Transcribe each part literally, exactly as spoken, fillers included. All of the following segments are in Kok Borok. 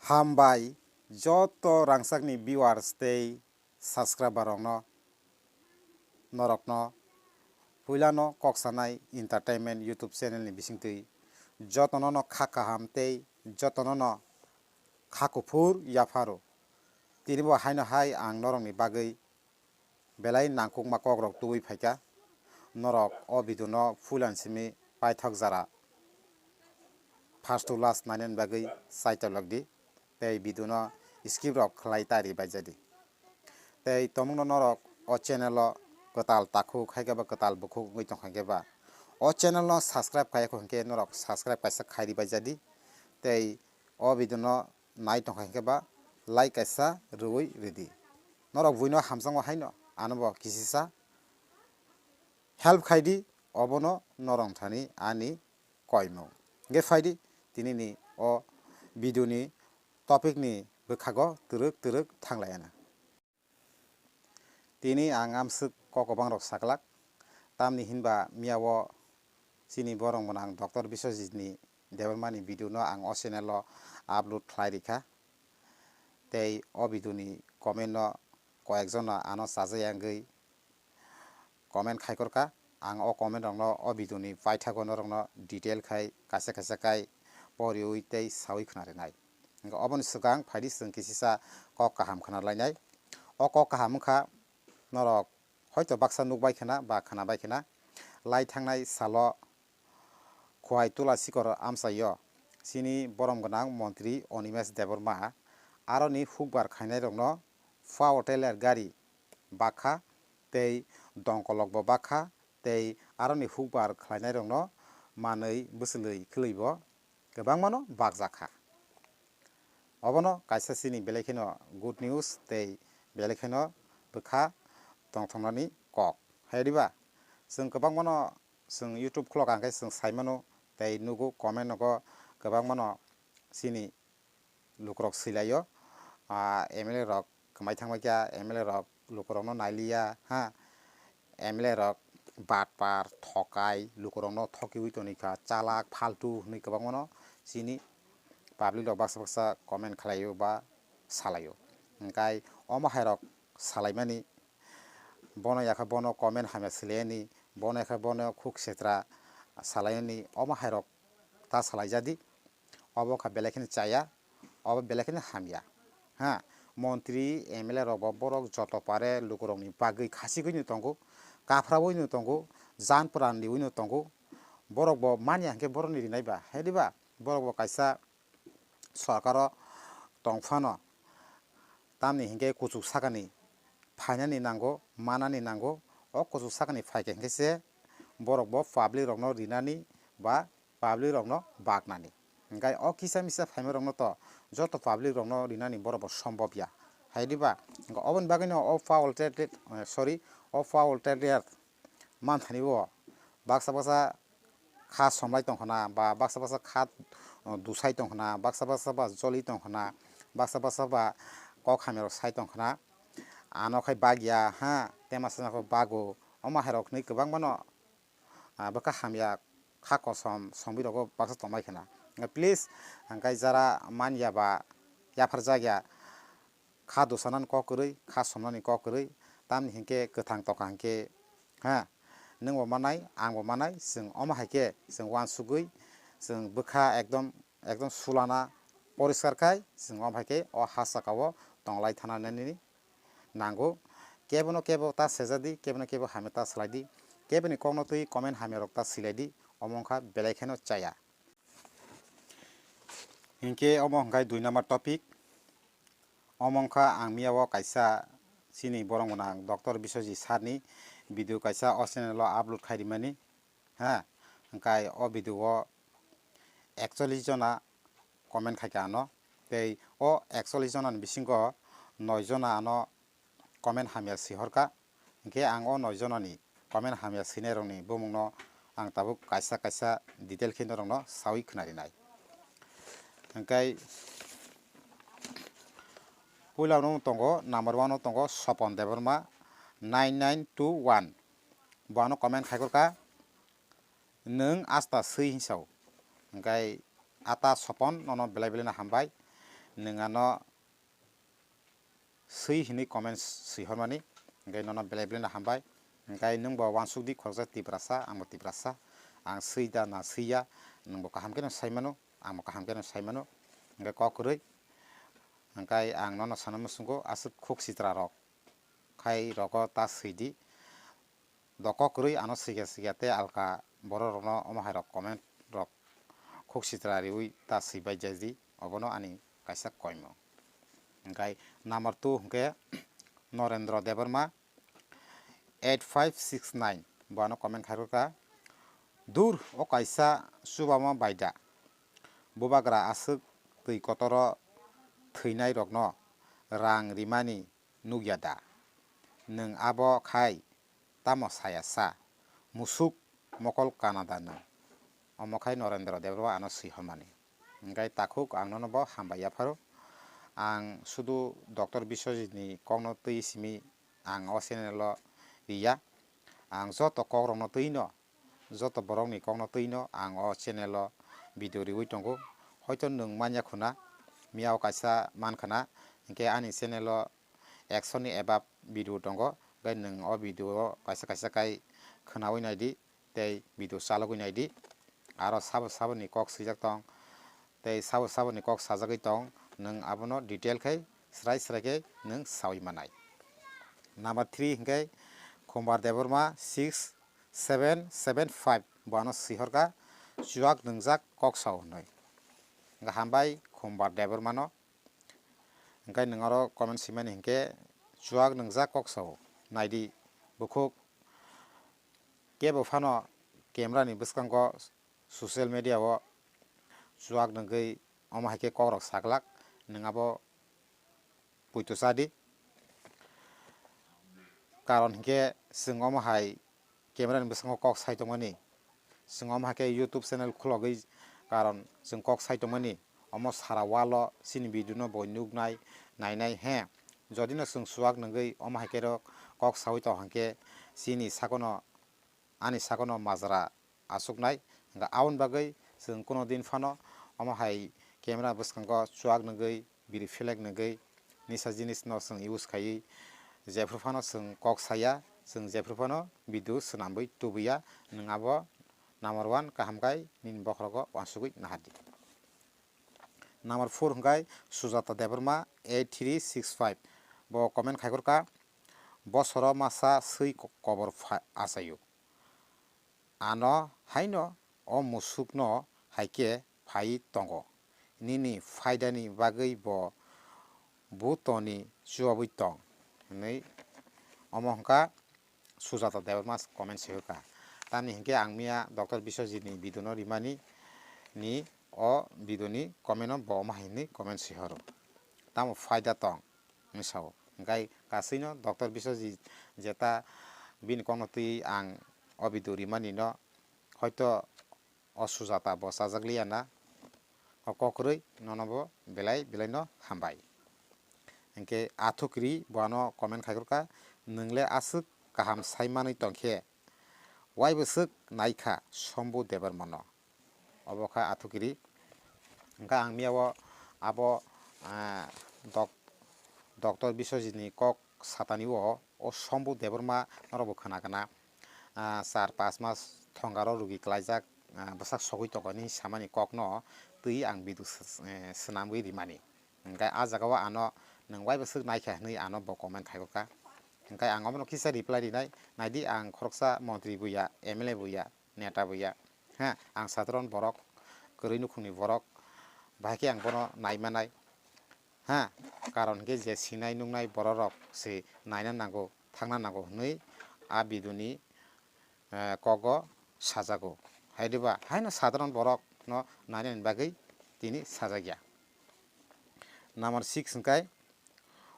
Hambai joto rangchakni viewers tei subscriber rokno, norokno puilano Kok Sanai Entertainment YouTube channel ni bisingtwi jotono no kha kaham tei jotono no kha kuphur yapharo. Tini bo haino hai ang norokni bagwi belai nangkukma kokrok tubui phaikha. Norok o video no full and simi paithak jora first to last nainani bagwi chaitok logdi, tei video no skip rok khlai ta ri baijadi. Tei tomungno norok o channel o kwtal takhuk hai khe ba kwtal bukhuk wngwi tongkha khe ba, o channel no subscribe khaiya kho hinkhe norok subscribe kaisa khai ri baijadi, tei o video no nai tongkha hinkhe ba like kaisa rwui ridi. Norok buino hamjakma haino ano bo kisisa help khaidi, obono norok thani ani koimung. Hingke phaidi, tinini o video ni topic ni bwkhago twrwk twrwk thanglaiyana. Tini ang amswk kok kwbang rok saklak, tamni hinba miyao chini borok mwnang Doctor Biswajit ni Debbarma ni video no ang o channel o upload khlai rikha. Tei o video ni comment no koyek jono ano chajak yangwi comment khaikorkha. Ang o comment rokno o video ni paithago norokno detail khai kaisa kaisa khai poriwi tei sawi khna rinai. Hingke oboni swkang phaidi chwng kisisa kok kaham khna lainai. O kok kaham wngkha norok hoito baksa nukbai khna ba khnabai khna lai thangnai salo Khowai Tula Sikor amchaio chini borom gwnang montri Onimesh Debbarma aroni hukbar khainairokno power trailer gari bakha tei dongkolokbo bakha tei aroni hukbar khlainairokno manwi bwchwlwi khwlwibo kwbangmano bakjakha. Obono kaisa chini belai kheno good news tei belai kheno bwkha tongthoknani kok. Hai diba? Chwng kwbangmano chwng YouTube khulok ang khe chwng sai mano tei nugo comment nogo kwbangmano chini lukurok swilaio, ah, M L A rok kwmai thangbai kha, M L A rok lukurokno nailiya, ha, M L A rok batpar, thokai, lukurokno thokiwi tonikha, chalak, phaltu hwnwi kwbangmano chini public rok baksa baksa comment khlaio ba salaio. Hwnkhe omo hairok salaimani, bono yakha bono comment hamya swilaiani, bono yakha bono khuk setra salaiani, omo hairok ta salaijadi. Obo wngkha belai kheno chaya, obo belai kheno hamya. Ha, montri, M L A rok bo borok joto pare lukurokni bagwi khasigwino tongo, kaphraoino tongo, jan pran riwino tongo. Borok bo manya hinkhe borokni rinai ba, hai diba? Borok bo kaisa sorkaro tongphano, tamni hinkhe kuchuk sakani phainani nango, manani nango. O kuchuk sakani phaikha hinkhe se borok bo public rokno rinani ba public rokno baknani. Hingkhe o kisa misa phaima rokno to joto public rokno rinani borok bo sombobya. Hai diba? Hingkhe oboni bagwino o power trailer, sorry, o power trailer manthani bo baksa baksa kha somlai tongkhna, ba baksa baksa kha, uh, dusai tongkhna, baksa baksa ba joli tongkhna, baksa baksa ba kok hamya rok sai tongkhna. Ano khai bagya ha, tema sana kho bago, omo hai rok hinwi kwbangmano, ah, bwkha hamya kha kosom songwi rogo baksa tongbai khna. Please, hingkhe jara manya ba yapharjakya, kha dosanani kok kwrwi, kha somnani kok kwrwi, tamni hinkhe kwthang tongkha hinkhe, ha, nwngbo manai, angbo manai, chwng omo hai khe chwng uansugwi, chwng bwkha ekdom, ekdom sulana poriskar khai, chwng omo hai khe o ha saka o tonglai thana nani nango. Kebono kebo ta sejadi, kebono kebo hamya ta swlaidi, keboni kokno twi comment hamya rok ta swilaidi, omo wngkha belai kheno chaya. Hinkhe omo hwnkhe dui number topic. Omo wngkha ang miyao kaisa chini borok gwnang Doctor Biswajit sir ni video kaisa o channel o upload khai rimani. Ha, hwnkhe o video o ekchollish jona comment khaikha ano, tei o ekchollish jona ni bisingo noi jona ano comment hamya swihorkha. Hinkhe ang o noi jonani comment hamya swinairokni bumungno ang tabuk kaisa kaisa detail khe norokno sawi khnarinai. Hinkhe puilano tongo, number one o tongo Sopon Debbarma nine nine two one. Bo ano comment khaikorkha, "Nwng asta swi," hinsao. Hinkhe ata Sopon, nono belai belai no hambai. Nwng ano swi hinwi comment swi hormani, hwnkhe nono belai belai no hambai. Hwnkhe nwng bo uansuk di khoroksa Tiprasa, ang bo Tiprasa, ang swi da na swi ya, nwng bo kaham khe no sai mano, ang bo kaham khe no sai mano. Hwnkhe kok kwrwi, hwnkhe ang nono sana muchungo aswk khuk sitra rok khai rogo ta swi di. Doko kwrwi ano swikha swikha tei alka borok rokno omo hai rok comment rok khuk sitra riwi ta swi bai jai di, obono ani kaisa koimung. Hwnkhe number two hwnkhe Norendra Debbarma eight five six nine bo ano comment khai rwkha, "Dur o kaisa chubama baida, bubagra aswk twi kotoro thwinai rokno rang rimani nukya da? Nwng abo khai tamo saya sa? Musuk mokol kana da nwng?" Omo khai Norendra Debbarma ano swi hormani. Hwnkhe takhuk ang nono bo hambai yapharo. Ang sudu Doctor Biswajit ni kokno twi simi ang o channel o riya. Ang joto kok rokno twi no, joto borok ni kokno twi no ang o channel o video riwi tongo. Hoito nwng manya khuna, miya o kaisa man khana, hwnkhe ani channel o ekso ni above video tongo, hwnkhe nwng o video o kaisa kaisa khai khwnawi nai di tei video chalogwi nai di. Aro sabo sabo ni kok swijak tong tei sabo sabo ni kok sajagwi tong, nwng abono detail khai srai srai khe nwng sawi manai. Number three hwnkhe Khumbar Debbarma six seven seven five bo ano swi horkha, "Chuak nwngjak kok sao" hwnwi. Hwnkhe hambai Khumbar Debbarma no. Hwnkhe nwng oro comment swimani hinkhe chuak nwngjak kok sao. Naidi bukhuk kebo phano camera ni bwskango social media o chuak nwngwi omo hai khe kok rok saglak, nwng abo poito cha di. Karon hinkhe chwng omo hai camera ni bwskango kok sai tongmani, chwng omo hai khe YouTube channel khulogwi karon chwng kok sai tongmani, omo sara wall o chini video no bo nuknai, nainai he. Jodi no chwng chuak nwngwi omo hai khe rok kok sawi tong hinkhe chini sakono, ani sakono majra achuknai. Hwnkhe aboni bagwi chwng kuno din phano omo hai camera bwskango chuak nwngwi, biri phelek nwngwi, nisa jinis no chwng use khaiwi jephru phano chwng kok saya, chwng jephru phano video swnamwi tubuya, nwng abo number one kaham khai nini bokhorogo uansugwi nahardi. Number four hwnkhe Sujata Debbarma eight three six five bo comment khaikhorkha, "Bosoro masa swi ko-, kobor pha-, achaio." Ano haino o musukno hai khe phaiwi tongo, nini phaidani bagwi bo butoni chuabwi tong, hwnwi omo hwnkha Sujata Debbarma comment swi hwkha. Tamni hinkhe ang miya Doctor Biswajit ni video no rimani ni o video ni comment o bo omo hai hwnwi comment swi horo. Tamo phaida tong? Hwnwi sao. Hwnkhe kasino Doctor Biswajit jeta bini kokno twi ang o video rimani no hoito o Sujata bo chajak liya na, o kok kwrwi nono bo belai belai no hambai. Hwnkhe Athukiri bo ano comment khaikhorkha, "Nwng le aswk kaham sai manwi tongkhe, waibo swk naikha Sombu Debbarma no." Obo kha Athukiri. Hwnkhe ang miya o abo, ah, dok-, Doctor Biswajit ni kok satani o, o Sombu Debbarma norok bo khwna khwna, ah, char pas mas thongaro rugi klaijak, ah, bwsak sogwi tongo hinwi samani kokno twi ang video s-, eh, swnamwi rimani. Hwnkhe ah jaga o ano nwng waibo swk naikha hinwi ano bo comment khaikhorkha. Hwnkhe ang obono kisa reply rinai, naidi ang khoroksa montri buya, M L A buya, neta buya. Ha, ang sadharon borok, kwrwi nukhungni borok, bahai khe ang bono naimanai. Ha, karon hwnkhe je sinai nuknai bororok se naina nango, thangna nango hwnwi a video ni, eh, kogo sajago. Hai diba, haino sadharon borok no nainani bagwi tini sajakya. Number six hwnkhe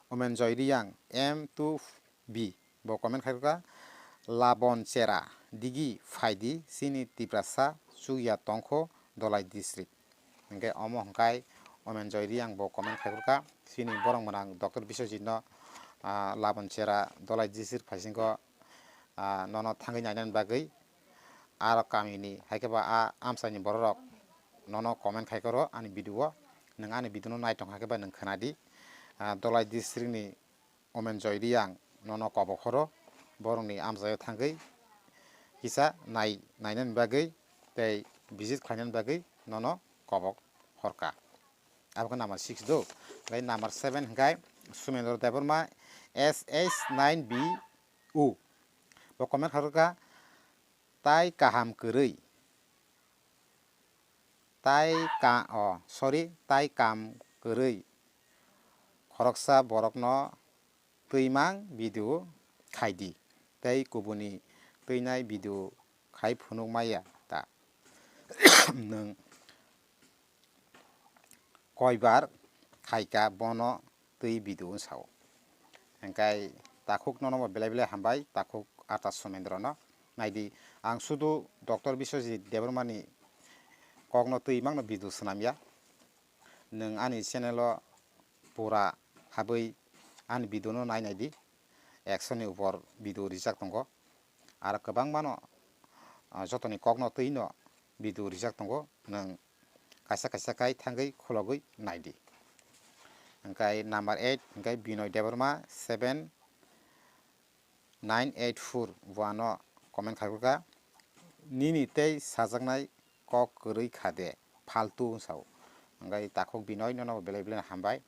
Omenjoy Riyang M two B bo comment khaikha, "Labon chera digi phaidi chini Tiprasa chukya tongkho Dholai district." Hwnkhe omo hwnkhe Omenjoy Riyang bo comment khaikha, chini borok mwnang Doctor Biswajit no, ah, Labon chera Dholai district phaisingo, ah, nono thangwi nainani bagwi aro kamini hai khe ba a amchaini bororok nono comment khai koro ani video o. Nwng ani video no nai tong kha khe ba nwng khna di. Ah, Dholai district ni Omen Joy Reang nono kobok horo, borokni amchaio thangwi kisa nai, nainani bagwi tei visit khlainani bagwi nono kobok horkha. Abo khe number six do. Tei number seven hwnkhe Sumendra Debbarma S S nine B U. Bo comment kharwkha, tai kaham kwrwi. Tai ka-, oh, sorry, tai kam kwrwi khoroksa borokno twimang video khai di. Tei kubuni twinai video khai phunuk maya ta. Nwng koibar khaika bono twi video wng sao. Hingkai takhuk nono bo belai belai hambai, takhuk Ata Somendro no. Naidi, ang sudu Doctor Biswajit Debbarmani kokno twi mangno video swnamya. Nwng ani channel o pura habwi ani video no nai naidi. Ekso ni upor video rijak tongo. Aro kwbangmano, ah, jotoni kokno twi no video rijak tongo. Nwng kaisa kaisa khai thangwi khulogwi naidi. Hingkai number eight hingkai Binoy Debbarma seven nine eight four bo ano comment khai kha, "Nini tei sajaknai kok kwrwi kha de, faltu," wng sao. Hingkai takhuk Binoy nono belai belai hambai.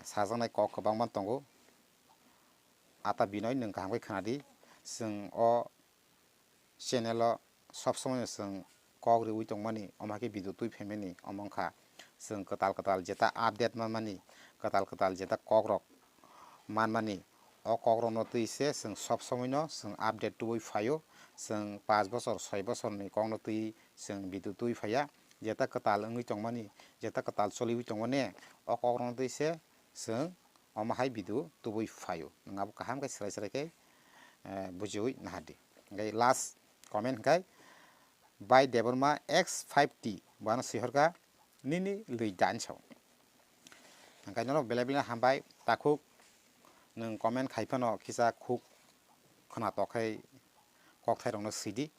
Sajaknai kok kwbangma tongo. Ata Binoy nwng kaham khe khna di. Chwng o channel o sob somoi no chwng kok riwi tongmani, omo hai khe video twi phaimani, omo wngkha chwng kwtal kwtal jeta update manmani, kwtal kwtal jeta kok rok manmani, o kok rok no twi se chwng sob somoi no chwng update tubui phaio, chwng panch bochor, soi bochor ni kok no twi chwng video twi phaiya, jeta kwtal wngwi tongmani, jeta kwtal choliwi tongmani, o kok rok no twi se chwng omo hai video tubui phaio. Nwng abo kaham khe swrai swrai khe, eh, bujiwi nahardi. Hingkhe last comment hingkhe bai Debbarma X five T bo ano swihorkha, "Nini lwi dan sao." Hingkhe norok belai belai hambai, takhuk nwng comment khai phano kisa khuk khwnatok khai kokthairokno swidi.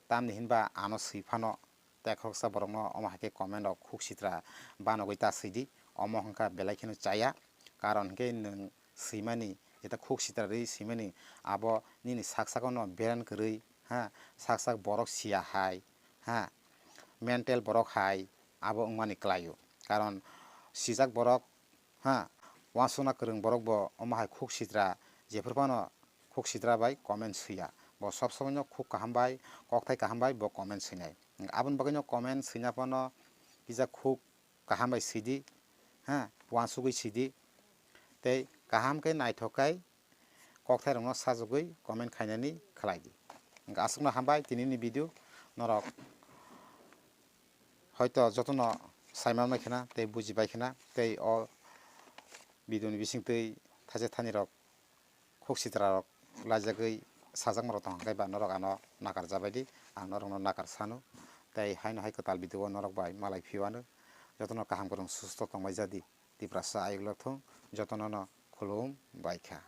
Tamni hinba ano swi phano tei khoroksa borokno omo hai khe comment rok khuk sitra banogwi ta swidi, omo hwnkha belai kheno chaya, karon hwnkhe nwng swimani, jeta khuk sitra rwi swimani, abo nini sak sakono beran kwrwi, ha, sak sak borok siya hai, ha, mental borok hai, abo wngmani kwlaio, karon sijak borok, ha, uansukna kwrwng borok bo omo hai khuk sitra, jephru phano khuk sitra bai comment swiya. Bo sob somoi no khuk kaham bai, kokthai kaham bai bo comment swinai. Aboni bagwi no comment swina phano kisa khuk kaham bai swidi, ha, uansugwi swidi. Tei kaham khe naithok khai kokthai rokno sajagwi comment khainani khlai di. Aswkno hambai tinini video norok hoito jotono saiman bai khna tei buji bai khna tei o video ni bisingtwi thaisa thani rok khuk sitra rok laijagwi sajakma rok tong khe ba norok ano nakar jabai di, ang norok no nakar sanu tei haino hai kwtal video o norok bai malai phiwano jotono kaham kwrwng susto tongbai jadi. Tiprasa ayuk lok thung jotono no khulum bai kha.